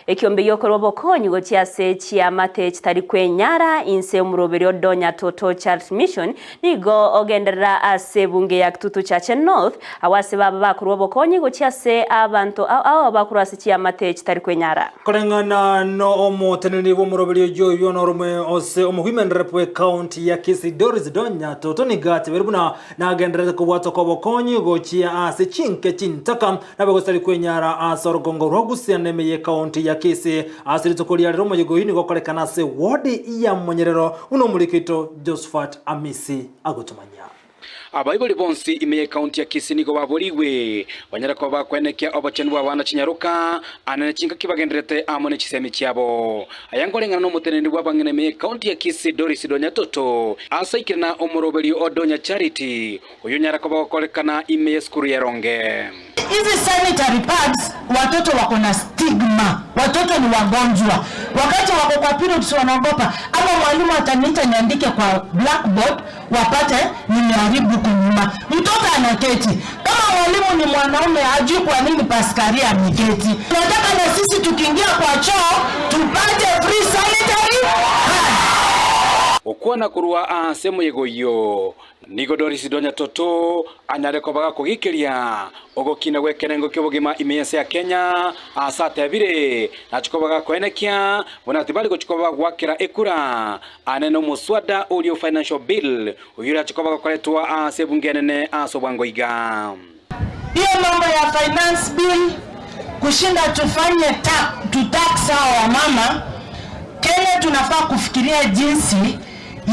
Ekiombe giokorwa obokonyi gochia ase chiamate chitari kwenyara inse omoroberi o Donya Toto Charity Mission nigo ogenderera ase ebunge ya Kitutu Chache North agwo ase baba bakorwa obokonyi gochia ase abanto ao ao bakorwa ase chiamate chitari kwenyara. Koreng'ana nomoteneneri bw'omoroberi oyio oyio noromwe ose omohuman rep bw'ecounty ya Kisii Doris Donya Toto nigo atebire buna nagendererete kobwatwa kw'obokonyi gochia ase chinke chintaka Nabegosari kwenyara ase orogongo rwa Gusii na ime y'ecounty ya Kisii. Ase rituko ria rero omoyega oyio nigo okorekana ase eward ya Monyerero buna omoriki oito Josephat Amisi agotomanyia. Abaibori bonsi ime y'ecounty ya Kisii nigo baborigwe banyare koba bakwenekia obochenu bw'abana chinyaroka anene chingaki bagendererete amo ne chisemi chiabo. Aya nkoreng'ana nomoteneneri bw'abang'ina ime y'ecounty ya Kisii Doris Donya Toto ase aikire na omoroberio o Donya Charity Oyonyare koba gokorekana ime y'esukuru y'eronge. Hizi sanitary pads watoto wako na stigma, watoto ni wagonjwa, wakati wako kwa periods wanaogopa, ama mwalimu ataniita niandike kwa blackboard wapate nimeharibu huku nyuma. Mtoto anaketi kama mwalimu ni mwanaume, hajui kwa nini Paskaria ameketi. Tunataka na sisi tukiingia kwa choo tupate free sanitary pad. Gokwana korwa ase omoyega oyio Nigo Doris Donya Toto anyare koba gakogikeria ogokina gw'ekerengo ki'obogima ime y'ense ya Kenya, aase atebire nachie koba gakoenekia buna tibari gochia koba bagoakera ekura ane nomoswada oria o Financial Bill oyio orachie koba gokoretwa ase ebunge enene ase obwango iga. Hiyo mambo ya finance bill kushinda tufanye ta, tu tax hao wamama Kenya tunafaa kufikiria jinsi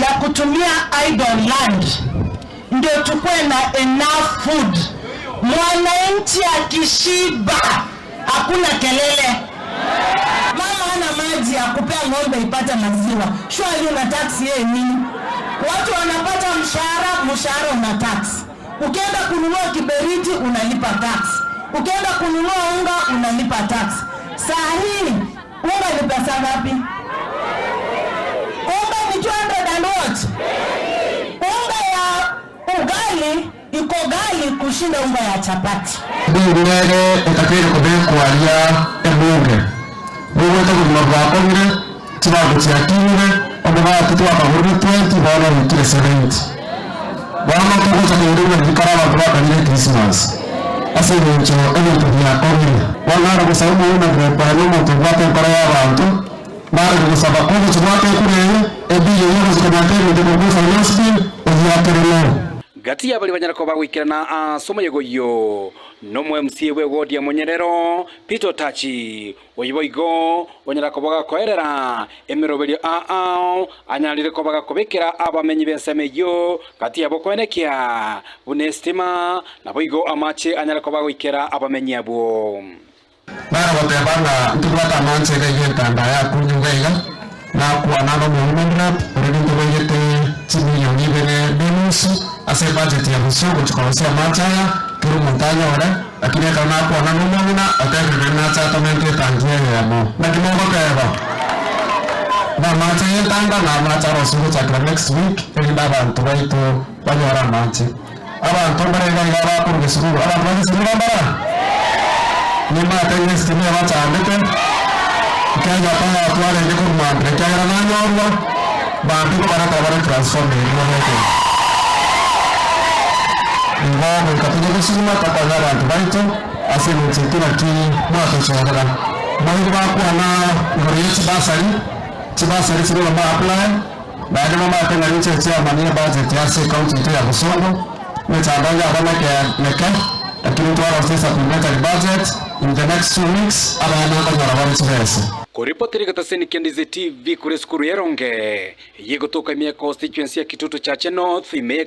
ya kutumia idle land ndio tukue na enough food. Mwananchi akishiba hakuna kelele. Mama hana maji ya kupea ng'ombe ipate maziwa, surely una tax yeye nini? Watu wanapata mshahara, mshahara una tax. Ukienda kununua kiberiti unalipa tax, ukienda kununua unga unalipa tax. Saa hii unga ni pesa ngapi? Unga ni 200 and what? Unga ya ugali iko gali kushinda unga ya chapati. Bill nere etakeire kobekwa aria ebunge. Nigoete obogima bwakong'ire, chibango chiakinire, omogati twakagorire 20 bono oikire 70. Bono togocha koirania riria kare abanto bakarire Christmas ase engencho ebinto biakong'ire. Bono nare gosaba omouna Grepa aria omonto obwate enkoro y'abanto, nare gogosaba kogochia goaka ekura eye, ebill eyio ogochia komenta ebinto korwa efinance bill, oyiakere noro. Gati y'abaria banyare koba bagoikerana ase omoyega oyio, nomo MCA bw'ewodi ya Monyerero, Peter Otachi, Oyio boigo onyara koba gakoerera emeroberio ao anyarire koba gakobekera abamenyi b'ensemo eyio gati yabo koenekia buna esitima, naboigo amache anyare koba agoikera abamenyi abwo. Nare goteba ng'a ntobwate amaancha iga iga entanda ya kunyuga iga, nakwana nomowomen rep oria nintobairete chimilioni ibere nenusu ase ebudget ya bosio gochia korosia amache aya kera omonto anyore. Lakini ekero nakwana nomong'ina, otebire naende nache atomente etangi eyemo. Naki mogoteba? Namache y'entanda na amache arosiwe gochakera next week, erinde abanto baito banyore amache. Abanto mbare iga iga abakorwa Gesururu, abanto ba Gesururu mbare aa? Nimate ng'a estima ebachandete, ekiagera taya twarenge korwa mambia, ekiagera nanyorwa, mambia nkobaretera bare etransformer eria babekere. Igo goika toche gosuma tokonye abanto baito ase engencho eki naki mwatochorera. Moigwe bakwana igoro ye chibasari, chibasari chiria ba apply, naende momanyete ng'a ninche chairman ye budget ase ecounty yaito ya Bosongo, emechando yabo neke meke, lakini twarosia supplementary budget in the next 2 weeks abana nkonyora bare chibesa. Koripotera egetaseni kia Ndizi TV korwa esukuru y'eronge, eyio egotoka ime ya constituency ya Kitutu Chache North, ime ye.